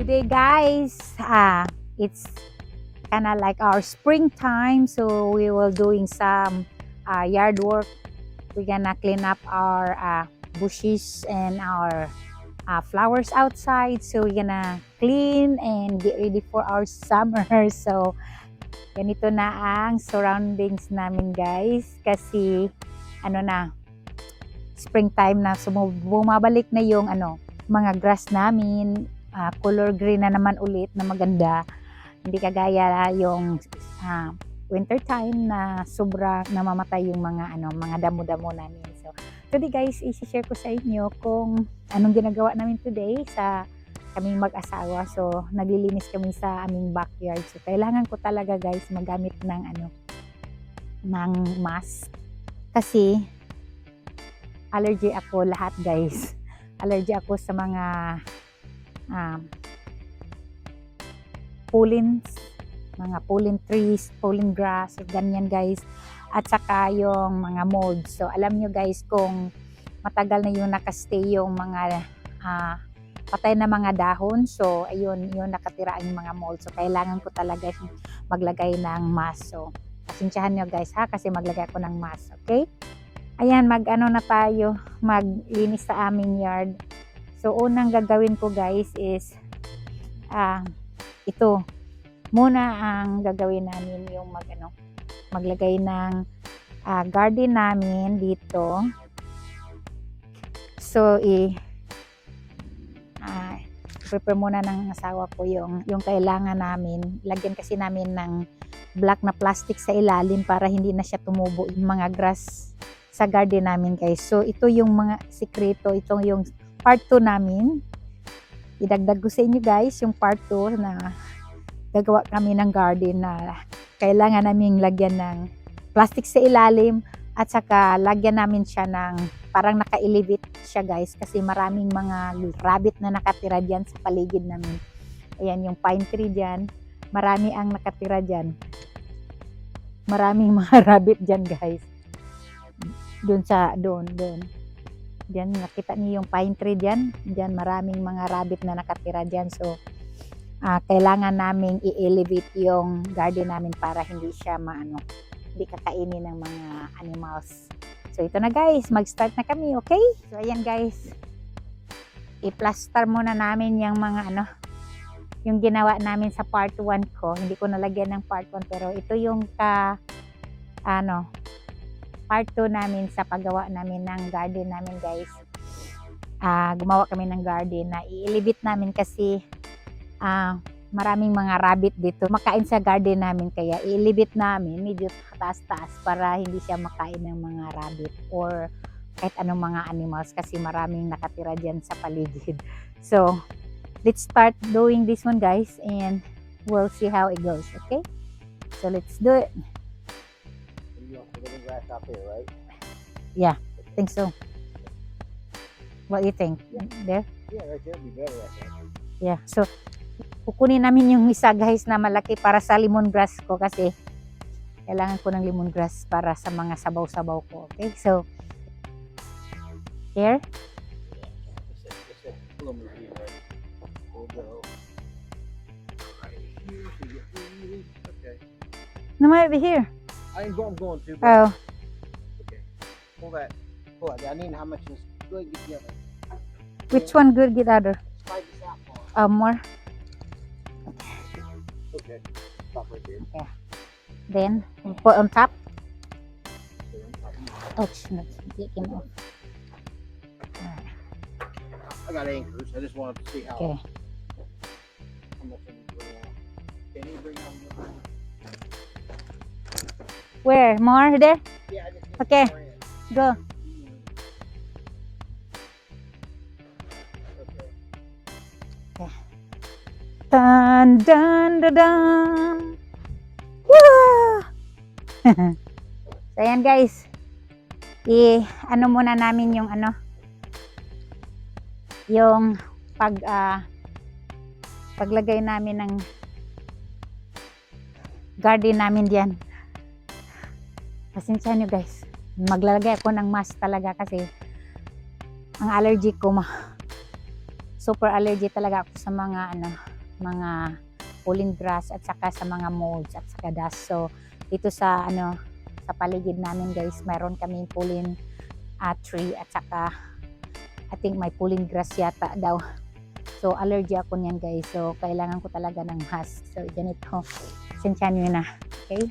Today, guys, it's kind of like our springtime, so we will doing some yard work. We're gonna clean up our bushes and our flowers outside. So we're gonna clean and get ready for our summer. So ganito na ang surroundings namin, guys, kasi ano na, springtime na, so bumabalik na yung ano, mga grass namin, color green na naman ulit na maganda. Hindi kagaya yung winter time na sobra namamatay yung mga ano, mga damo-damo namin. So today, guys, i-share ko sa inyo kung anong ginagawa namin today sa kaming mag-asawa. So naglilinis kami sa aming backyard. So kailangan ko talaga, guys, magamit ng ano, ng mask kasi allergy ako lahat, guys. Allergy ako sa mga pollens, mga pollen trees, pollen grass, ganyan, guys. At saka yung mga mold. So alam nyo, guys, kung matagal na yung nakastay yung mga patay na mga dahon. So ayun, yung nakatira ang mga mold. So kailangan ko talaga maglagay ng mask. So pasensyahan nyo, guys, ha, kasi maglagay ako ng mask, okay? Ayan, mag-ano na tayo, maglinis sa aming yard. So unang gagawin ko, guys, is ito muna ang gagawin namin, yung mag ano, maglagay ng garden namin dito. So i prepare muna ng asawa ko yung kailangan namin. Lagyan kasi namin ng black na plastic sa ilalim para hindi na siya tumubo yung mga grass sa garden namin, guys. So ito yung mga sikreto, ito yung part 2 namin. Idagdag ko sa inyo, guys, yung part 2 na gagawa kami ng garden na kailangan naming lagyan ng plastic sa ilalim at saka lagyan namin siya ng parang naka-elevate siya, guys, kasi maraming mga rabbit na nakatira diyan sa paligid namin. Ayan yung pine tree diyan. Marami ang nakatira diyan. Maraming mga rabbit diyan, guys. Doon sa doon doon. Diyan, nakita niyo yung pine tree diyan. Diyan, maraming mga rabbit na nakatira diyan. So kailangan naming i-elevate yung garden namin para hindi siya maano, hindi kakainin ng mga animals. So ito na, guys, mag-start na kami, okay? So ayan, guys. I-plaster muna namin yung mga ano, yung ginawa namin sa part 1 ko. Hindi ko nalagyan ng part 1, pero ito yung ka ano, part 2 namin sa paggawa namin ng garden namin, guys. Gumawa kami ng garden na i-elevate namin kasi maraming mga rabbit dito makain sa garden namin, kaya i-elevate namin medyo taas-taas para hindi siya makain ng mga rabbit or kahit anong mga animals kasi maraming nakatira diyan sa paligid. So, let's start doing this one, guys, and we'll see how it goes, okay? So, let's do it. You want the living grass out there, right? Think so. What do you think? There? Yeah, right there would be better, I think. Yeah. So, kukunin namin yung isa, guys, na malaki para sa lemongrass ko kasi kailangan ko ng lemongrass para sa mga sabaw-sabaw ko. Okay? So, here. Just a little move here, right? We'll go right here. So you get really okay. No, might be here. I ain't going. I'm going to. But, Oh, okay. Pull that. Pull that. I need how much is. Go ahead and get the other. Which one good get other? Slide this out more. More. Okay. Stop right there. Then, put on top. So on top. Ouch, no, it came off. I got anchors. I just wanted to see how, how much I need to bring out. Can you bring out more? Where? More there? Yeah, I just need Okay. more in. Go. Okay. Dun, dun, dun, dun. Woo! So, ayan, guys. I, ano muna namin yung ano, yung paglagay namin ng garden namin diyan. Pasensya nyo, guys. Maglalagay ako ng mask talaga kasi ang allergy ko, super allergy talaga ako sa mga ano, mga pulling grass at saka sa mga molds at saka dust. So dito sa ano, sa paligid namin, guys, mayroon kaming pulling tree at saka I think may pulling grass yata daw. So allergy ako niyan, guys. So kailangan ko talaga ng mask. So ganito. Sensya nyo na. Okay?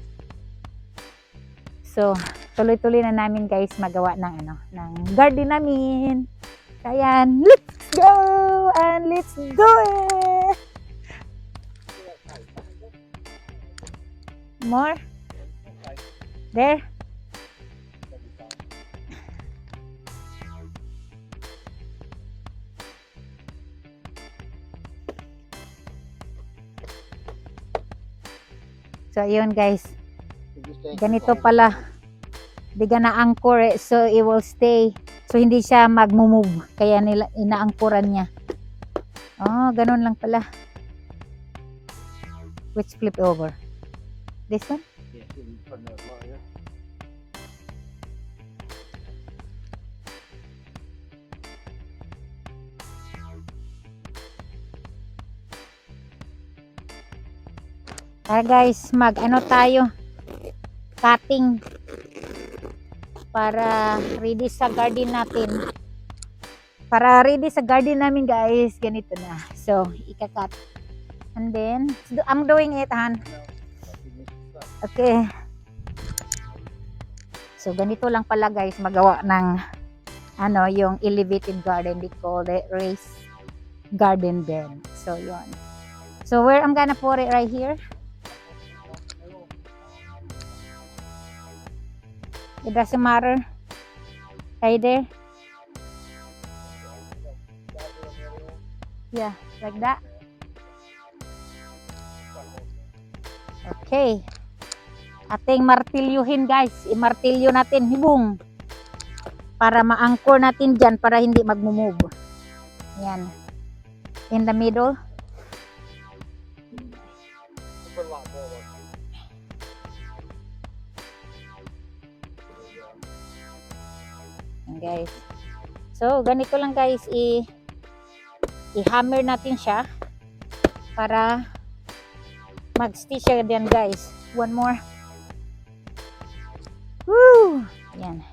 So tuloy-tuloy na namin, guys, magawa ng ano, ng garden namin. Kaya let's go and let's do it! More? There? That'd be fine. So ayun, guys, It just anchors ganito the whole pala. thing. Di gonna anchor it so it will stay. So hindi siya magmo-move kaya nila inaangkuran niya. Oh, ganun lang pala. Which flip over? This one? Yeah, you can put another layer. Tara, guys, mag ano tayo? Cutting para ready sa garden natin. Para ready sa garden namin, guys, ganito na. So, ika-cut. And then, I'm doing it, Han. Okay. So, ganito lang pala, guys, magawa ng ano, yung elevated garden. They call it raised garden bed. So, yun. So, where I'm gonna put it? Right here? It doesn't matter. Right there. Yeah, like that. Okay. Ating martilyuhin, guys. I-martilyo natin. Hibong. Para ma-anchor natin dyan para hindi magmo-move. Yan. In the middle. Put a lot more like. Yan, guys. So, ganito lang, guys, i-hammer natin siya para mag-stitch siya din, guys. One more. Woo! Yan.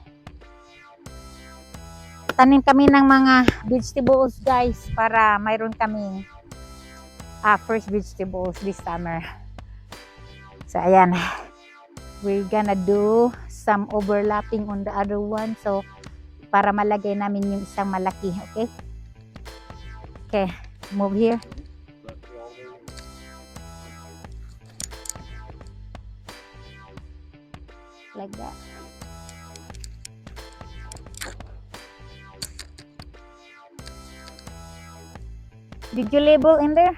Tanim kami ng mga vegetables, guys, para mayroon kaming fresh vegetables this summer. So, ayan. We're gonna do some overlapping on the other one. So, para malagay namin yung isang malaki. Okay? Okay. Move here. But we all do. Like that. Did you label in there?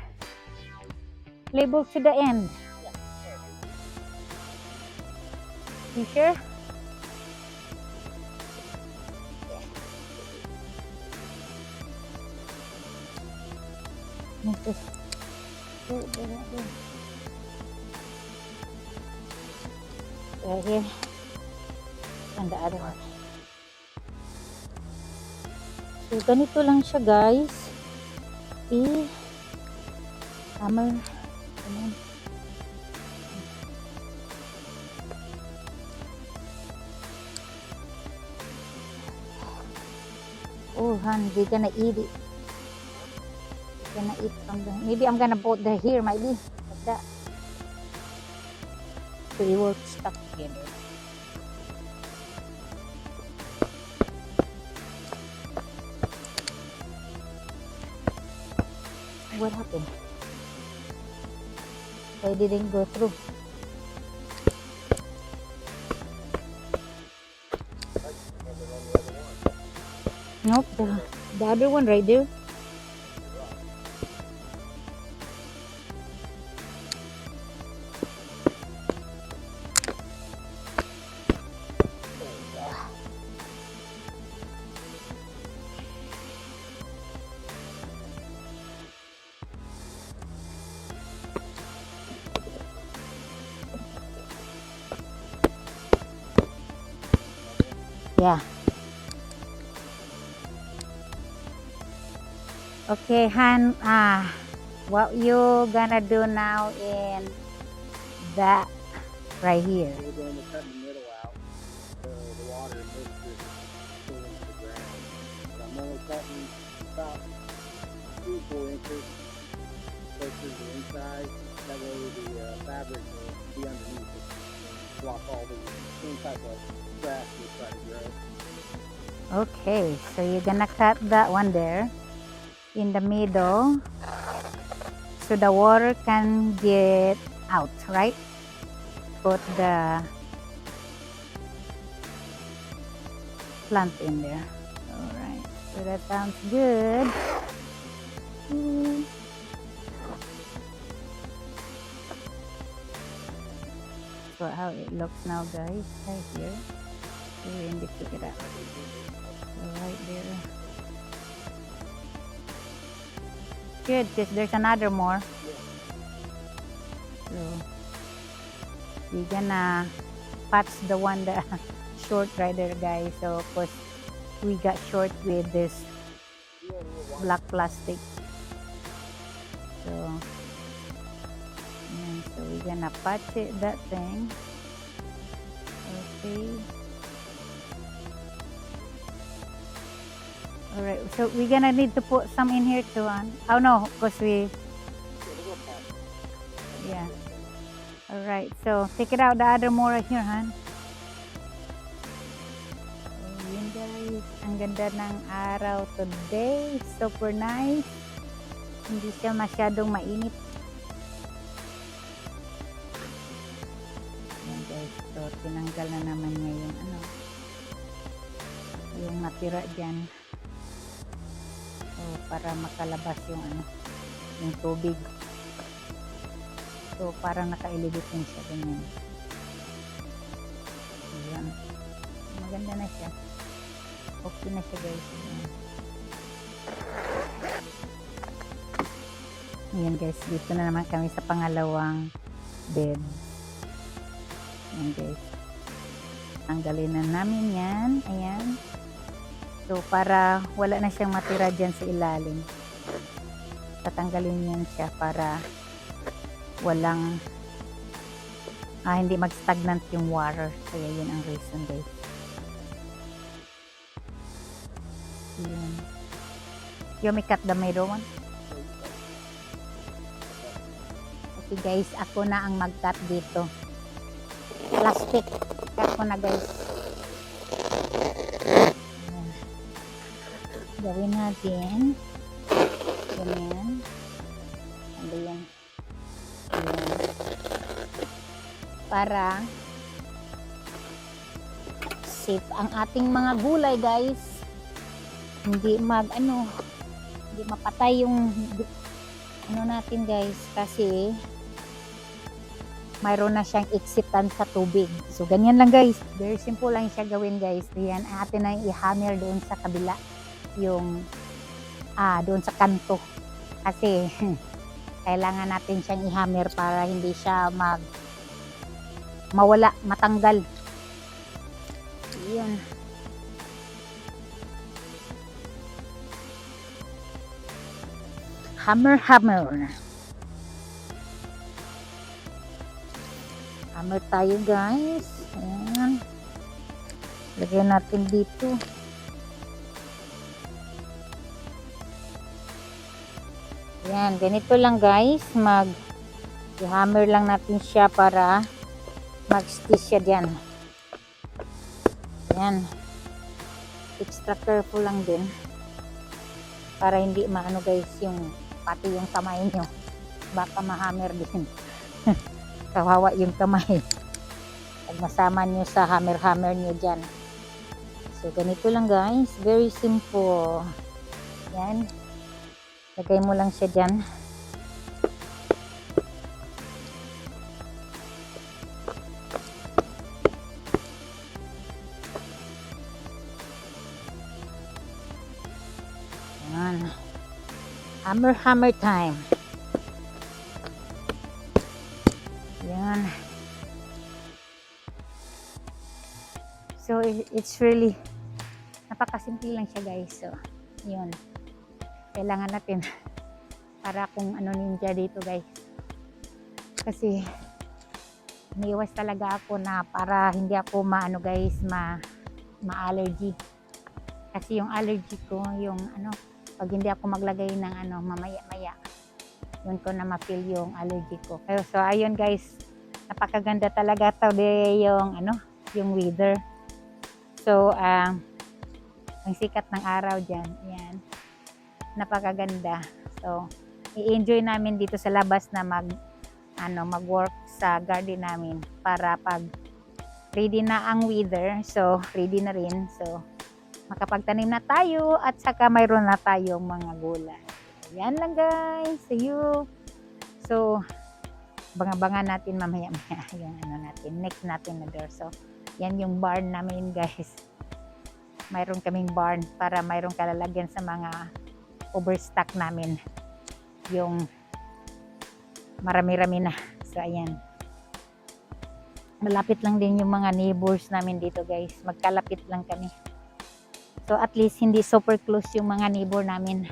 Label to the end. You sure? Move this. There, there, there. Right here. And the other one. So, ganito lang siya, guys. I-hammer. Ganun. Oh, hon, we're gonna eat it. We're gonna eat from the... Maybe I'm gonna put the here, maybe. Like that. So it will stuck together. What happened? Why didn't go through? Have it on the other one. Nope, the other one right there. Yeah. Okay, Han, What you gonna do now in that right here? We're going to cut the middle out so the water and moisture is go into the ground. But I'm only cutting about 3 or 4 inches closer to the inside. That way the fabric will be underneath it and block all the any type of grass will try to grow. Okay, so you're gonna cut that one there in the middle so the water can get out, right? Put the plant in there. All right, so that sounds good. So how it looks now, guys, right here. We really pick it up. So right there. Good, because there's another more. So we're gonna patch the one that short right there, guys. So of course we got short with this black plastic. So yeah, so we're gonna patch it, that thing. Okay. All right, so we're gonna need to put some in here too, huh? Oh no, because we, Yeah, we're gonna patch it. Yeah. All right, so take it out the other more right here, hon. So, yun guys, ang ganda ng araw today. Super nice. Hindi siya masyadong mainit. Ayan guys, so tinanggal na naman niya yung ano, yung natira dyan. So, para makalabas yung ano, yung tubig. So, parang naka-elevate din siya, ganyan. Ayan. Maganda na siya. Okay na siya, guys. Ayan. Ayan guys, dito na naman kami sa pangalawang bed. Ayan guys. Tanggalin na namin yan. Ayan. So, para wala na siyang matira dyan sa ilalim. Tatanggalin yan siya para walang hindi mag-stagnant yung water. Kaya yun ang reason, guys. Yun. You may cut the middle one? Okay guys, ako na ang mag-cut dito. Plastic. Cut ko na, guys. Ayan. Gawin natin. Ganyan. Ano yan? Ayan. Para safe ang ating mga gulay, guys. Hindi mag ano, hindi mapatay yung ano natin, guys, kasi mayroon na siyang exitan sa tubig. So ganyan lang, guys. Very simple lang siya gawin, guys. Ayan, atin na i-hammer doon sa kabila yung doon sa kanto. Kasi kailangan natin siyang i-hammer para hindi siya mawala, matanggal. Ayan. Hammer, hammer. Hammer tayo, guys. Ayan. Lagyan natin dito. Ayan, ganito lang, guys. Mag i-hammer lang natin siya para mag-stitch siya dyan. Ayan. Extra careful lang din. Para hindi maano, guys, yung pati yung kamay nyo. Baka ma-hammer din. Kawawa yung kamay. Pag masama nyo sa hammer-hammer nyo dyan. So, ganito lang, guys. Very simple. Yan. Lagay mo lang siya dyan. Yan. Hammer, hammer time. Yan. So, it's really, napakasimple lang siya, guys. So, yun. Kailangan natin Para kung ano, ninja dito, guys. Kasi umiiwas talaga ako na para hindi ako maano, guys, ma-allergy. Kasi yung allergy ko, yung ano, pag hindi ako maglagay ng ano, mamaya-maya, yun ko na ma-feel yung allergy ko. Kaya so ayun, guys, napakaganda talaga today yung ano, yung weather. So, ang sikat ng araw dyan. Ayan. Napakaganda. So, i-enjoy namin dito sa labas na ano, mag-work sa garden namin para pag ready na ang weather, so ready na rin. So, makapagtanim na tayo at saka mayroon na tayong mga gulay. Ayan lang, guys. See you. So, abang-abangan natin mamaya-maya yung ano natin, next natin na door. So, yan yung barn namin, guys. Mayroon kaming barn para mayroon kalalagyan sa mga overstock namin. Yung marami-rami na. So, ayan. Malapit lang din yung mga neighbors namin dito, guys. Magkalapit lang kami. So, at least hindi super close yung mga neighbor namin.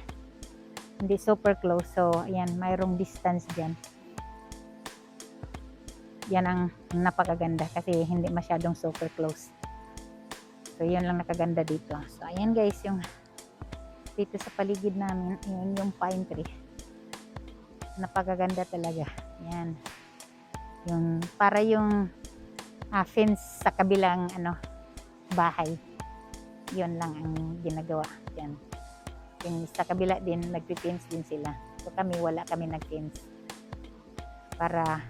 Hindi super close. So, ayan, mayroong distance dyan. Yan ang napakaganda kasi hindi masyadong super close. So, yun lang nakaganda dito. So, ayan, guys, yung dito sa paligid namin, yun yung pine tree. Napakaganda talaga. Ayan. Yung, para yung fence sa kabilang ano, bahay. Yun lang ang ginagawa diyan. Yung sa kabila din, nagpi-fence din sila. So kami, wala kami nag-fence. Para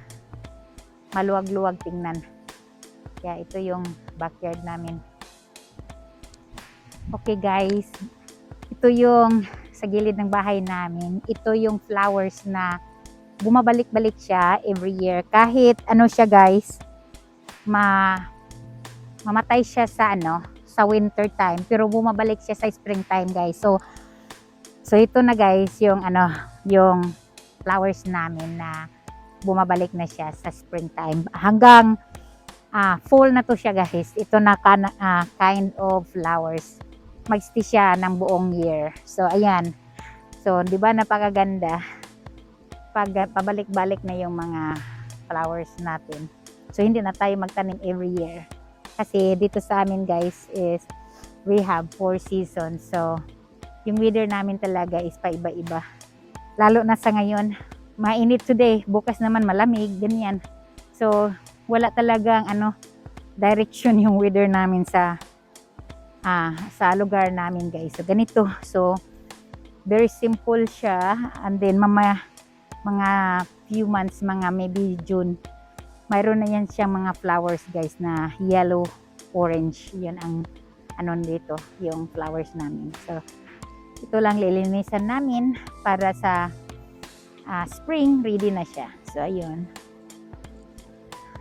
maluwag-luwag tingnan. Kaya ito yung backyard namin. Okay, guys, ito yung sa gilid ng bahay namin. Ito yung flowers na bumabalik-balik siya every year. Kahit ano siya, guys, mamatay siya sa ano, sa winter time, pero bumabalik siya sa springtime, guys. So ito na, guys, yung ano, yung flowers namin na bumabalik na siya sa springtime. Hanggang fall na to siya, guys. Ito na kind of flowers. Magstay siya ng buong year. So ayan. So 'di ba napakaganda? Pag pabalik-balik na yung mga flowers natin. So hindi na tayo magtanim every year. Kasi dito sa amin, guys, is we have four seasons. So yung weather namin talaga is paiba-iba. Lalo na sa ngayon, mainit today, bukas naman malamig, ganyan. So wala talagang ano, direction yung weather namin sa lugar namin, guys. So ganito. So very simple siya and then mama mga few months, mga maybe June, mayroon na yan siyang mga flowers, guys, na yellow, orange. Yun ang ano dito, yung flowers namin. So ito lang lilinisan namin para sa spring, ready na siya. So ayun.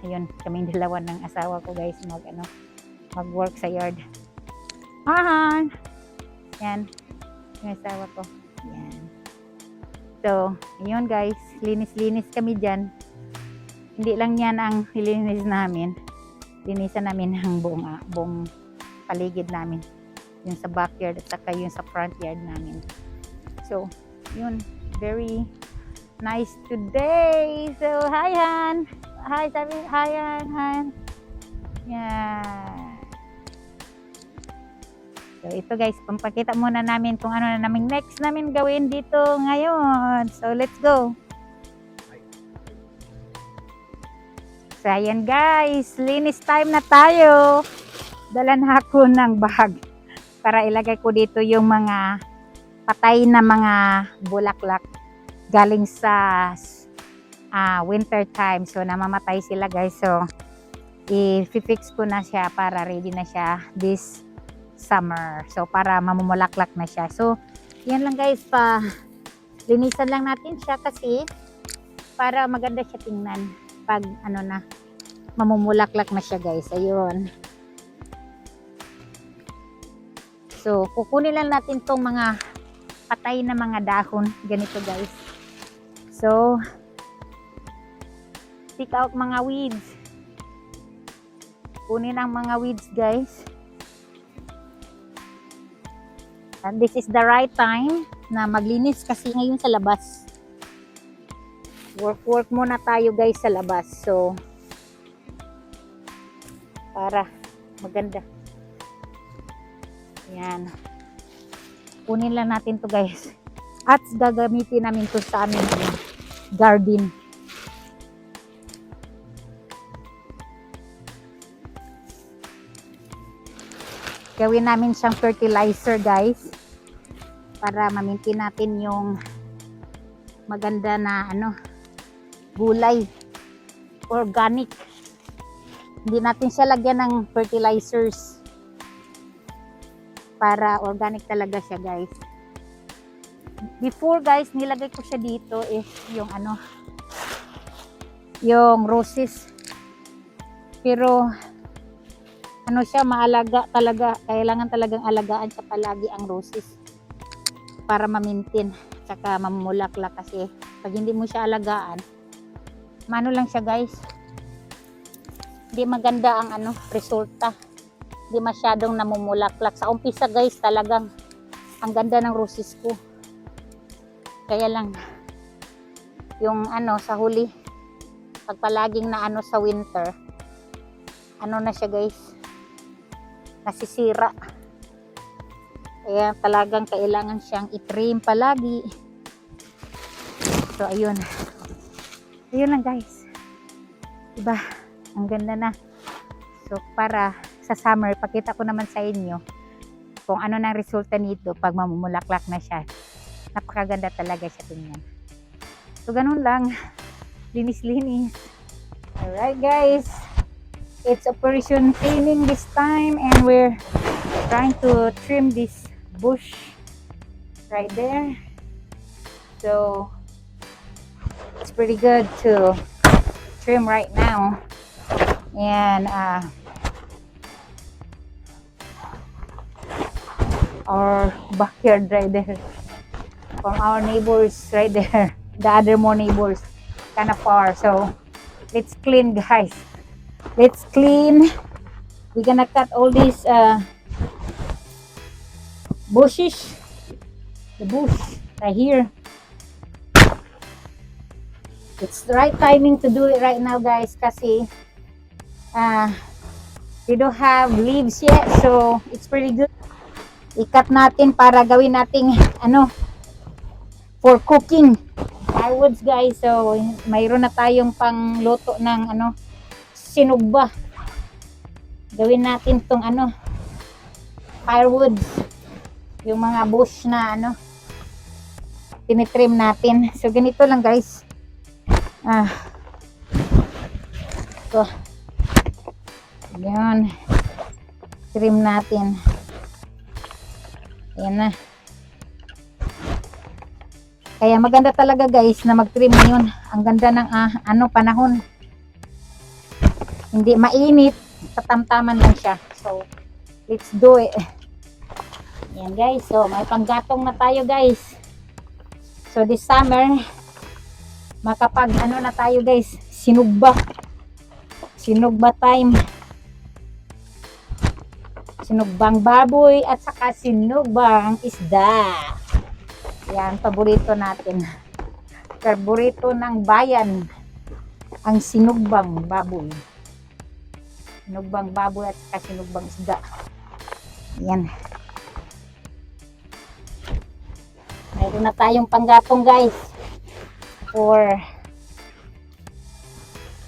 Ayun, kaming dalawa ng asawa ko, guys, mag ano, mag-work sa yard. Ahan! Yan. Yung asawa ko. Yan. So, ayun, guys, linis-linis kami dyan. Hindi lang yan ang nilinis namin. Linisan namin ang buong paligid namin. Yung sa backyard at saka yung sa front yard namin. So, yun. Very nice today. So, hi, Han. Hi, sabi, hi, Han. Han. Yan. So, ito, guys, pampakita muna namin kung ano na namin next namin gawin dito ngayon. So, let's go. So, ayan, guys, linis time na tayo. Dala na ako ng bag para ilagay ko dito yung mga patay na mga bulaklak galing sa winter time. So, namamatay sila, guys. So, i-fix ko na siya para ready na siya this summer. So, para mamumulaklak na siya. So, yan lang, guys, pa linisan lang natin siya kasi para maganda siya tingnan pag ano na, mamumulaklak na siya, guys. Ayun. So, kukunin lang natin tong mga patay na mga dahon. Ganito, guys. So, pick out mga weeds. Kunin ang mga weeds, guys. And this is the right time na maglinis kasi ngayon sa labas. Work work muna tayo, guys, sa labas. So para maganda. Yan. Kunin lang natin to, guys. At gagamitin namin to sa aming ano, garden. Gawin namin siyang fertilizer, guys, para ma-maintain natin yung maganda na ano, gulay, organic. Hindi natin siya lagyan ng fertilizers para organic talaga siya, guys. Before, guys, nilagay ko siya dito is yung ano, yung roses. Pero ano siya, maalaga talaga. Kailangan talagang alagaan siya palagi ang roses para ma-maintain tsaka mamulaklak kasi pag hindi mo siya alagaan, mano lang siya, guys. Hindi maganda ang ano, resulta. Hindi masyadong namumulaklak. Sa umpisa, guys, talagang ang ganda ng roses ko. Kaya lang yung ano, sa huli, pag palaging na ano sa winter, ano na siya, guys, nasisira. Kaya talagang kailangan siyang i-trim palagi. So ayun. Ayun lang, guys. Diba? Ang ganda na. So para sa summer, pakita ko naman sa inyo kung ano nang resulta nito pag mamumulaklak na siya. Napakaganda talaga siya tingnan. So ganun lang. Linis-linis. Alright, guys. It's operation cleaning this time and we're trying to trim this bush right there. So it's pretty good to trim right now. And our backyard right there from our neighbors right there, the other more neighbors, kind of far. So let's clean, guys. Let's clean. We're gonna cut all these bushes, the bush right here. It's the right timing to do it right now, guys, kasi we don't have leaves yet, so it's pretty good. I-cut natin para gawin nating ano, for cooking firewoods, guys. So mayroon na tayong pangluto ng ano, sinugba. Gawin natin tong ano, firewoods, yung mga bush na ano, tinitrim natin. So ganito lang, guys. Ah, ito yan, trim natin. Ayan na. Kaya maganda talaga, guys, na mag-trim ngayon. Ang ganda ng ano, panahon. Hindi mainit, katamtaman lang siya. So let's do it. Ayan, guys, so may panggatong na tayo, guys. So this summer, makapag ano na tayo, guys, sinugba. Sinugba time. Sinugbang baboy at saka sinugbang isda. Yan, paborito natin. Paborito ng bayan ang sinugbang baboy. Sinugbang baboy at saka sinugbang isda. Yan. Mayroon na tayong panggatong, guys. For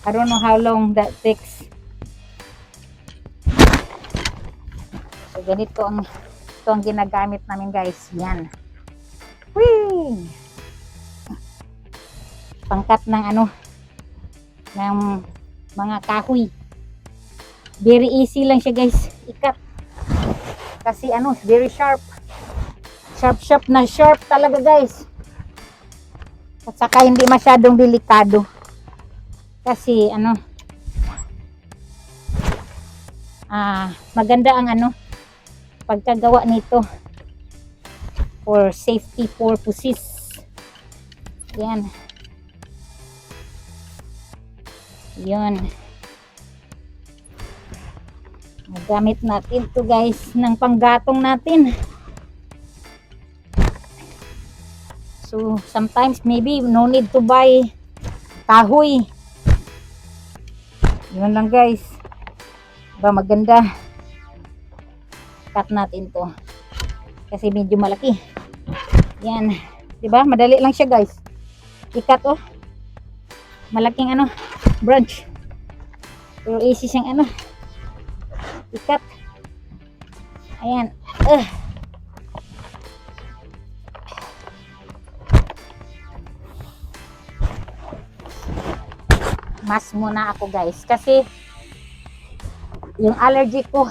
I don't know how long that takes. So ganito ang ito ang ginagamit namin, guys. Yan. Whee! Pang-cut ng ano, ng mga kahoy. Very easy lang siya, guys. I-cut. Kasi ano, very sharp. Sharp sharp na sharp talaga, guys. At saka hindi masyadong delikado. Kasi ano, maganda ang ano, pagkagawa nito for safety purposes. Yan. Yun. Gamit natin to, guys, ng panggatong natin. So, sometimes maybe no need to buy Kahoy. Yun lang, guys. Ba maganda. Cut natin to. Kasi medyo malaki. Yan. 'Di ba? Madali lang siya, guys. I-cut, oh. Malaking ano, branch. Pero easy siyang ano. I-cut. Ayan. Ugh. Mask muna ako, guys, kasi yung allergy ko,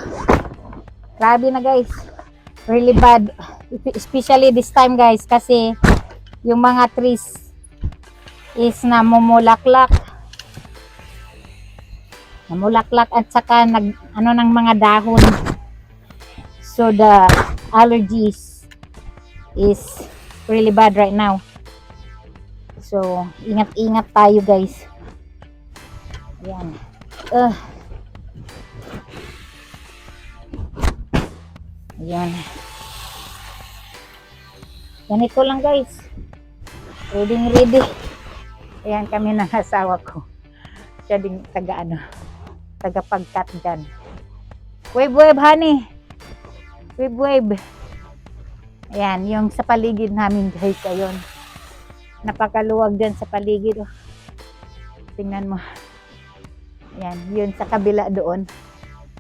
grabe na, guys, really bad, especially this time, guys, kasi yung mga trees is namumulaklak, namulaklak at saka nag ano ng mga dahon, so the allergies is really bad right now. So ingat-ingat tayo, guys. Ayan. Ayan. Ganito lang, guys. Ready ready. Ayan kami ng asawa ko. Siya din taga ano, taga pag-cut dyan. Wave, wave, honey. Wave, wave. Ayan, yung sa paligid namin, guys, ayun. Napakaluwag dyan sa paligid. Oh. Tingnan mo. Ayan, yun sa kabila doon.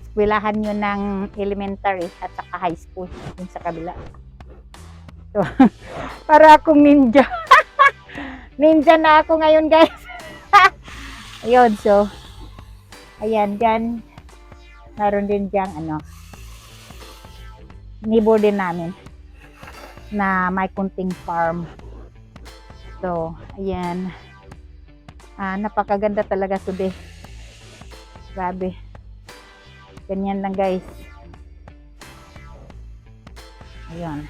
Eskwelahan yun ng elementary at saka high school. Yun sa kabila. So, para akong ninja. Ninja na ako ngayon, guys. Ayun, so, ayan, dyan. Meron din dyan, ano, neighbor din namin na may kunting farm. So, ayan. Ah, napakaganda talaga today. Grabe. Ganyan lang, guys. Ayun.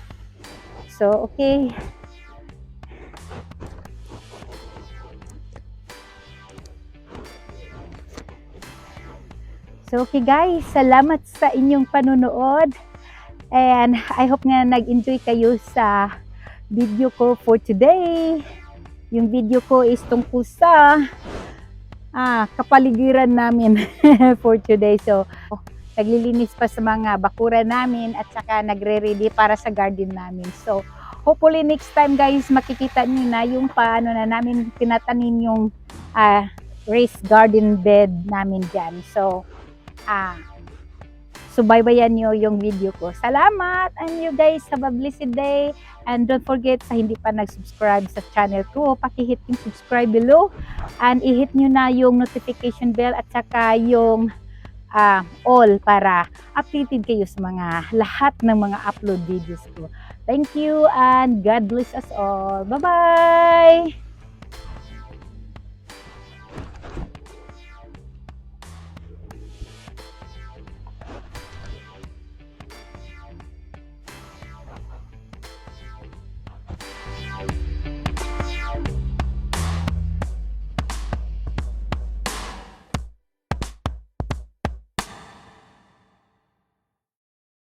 So, okay. So, okay, guys. Salamat sa inyong panunood. And I hope nga nag-enjoy kayo sa video ko for today. Yung video ko is tungkol sa kapaligiran namin for today. So, naglilinis pa sa mga bakura namin at saka nagre-ready para sa garden namin. So, hopefully next time, guys, makikita niyo na yung paano na namin tinatanim yung raised garden bed namin dyan. So, subaybayan nyo yung video ko. Salamat! And you guys have a blessed day. And don't forget, sa hindi pa nag-subscribe sa channel ko, paki-hit yung subscribe below. And i-hit nyo na yung notification bell at saka yung all para updated kayo sa mga lahat ng mga upload videos ko. Thank you and God bless us all. Bye-bye!